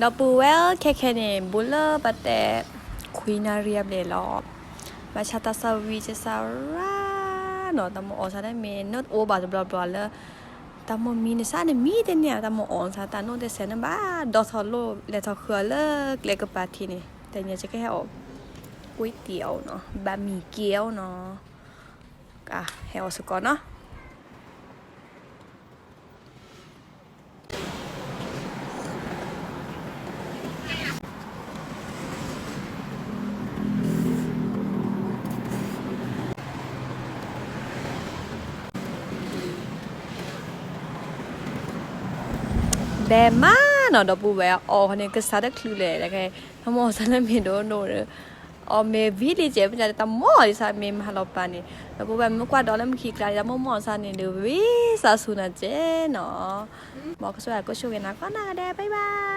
ဒီပုၢ်ဝဲၢ် ခဲခဲန့ၣ် ဘူးလၢပတဲ ခွံနၣ်ရံၣ်အဘျဲၣ်လီၤ. ဘၣ်ဆၣ်တၢ်ဆၢဝံၤကစၢ်ရၣ်နီၤ, တၢ်မိၣ်အီၣ်ဆၣ်န့ၣ်မ့ၢ် နအိၣ်ဘၣ်တဘျီဘျီလၢ တၢ်မိၣ်မံနစၢ်န့ၣ်မံတန့ၢ်, တၢ်မိၣ်အီၣ်ဆၣ် တၢ်နိၣ်တစဲးန့ၣ်ဘၣ် ဒီထီၣ်လိၣ် လဲၤထီၣ်ဃုအီၤလၢကျဲကပၤထံးန့ၣ်, တနံၤကဟဲအီၣ် ကွံတံးအီၤနီၤ, ဘၣ်မံၤက့ၤအီၤနီၤ, ဟဲအီၣ်စ့ၢ်ကီးနီၤ. ဘဲမးနီၤ ဒီပုၢ်ဝဲၢ် အီၣ်ဃီန့ၣ် ကစၢ်တချုးလဲၣ်, တၢ်မိၣ်အီၣ်ဆၣ်လၢမ့ၢ်ဒိၣ်ဒိၣ်ဒီး အီၣ်မ့ၢ်ဝံၤလံကဲး ပညါတၢ်မိၣ်အီၣ်ဆၣ်မ့ၢ်မၤလီၤပာ်န့ၣ်, ဒီပုၢ်ဝဲၢ် မ့ၢ်ကွၢ်ဒီးလၢမုၢ်ခံကျါန့ၣ် တၢ်မိၣ်မိၣ်အီၣ်ဆၣ်န့ၣ်ဒီး ဝံသးစူၤနၤကဲနီၤ, မ်ကစၢ်ယွၤကဆိၣ်ဂ့ၤနၤကိးနီၢ်ဂၤဒဲး, ဘၣ်ဘၣ်.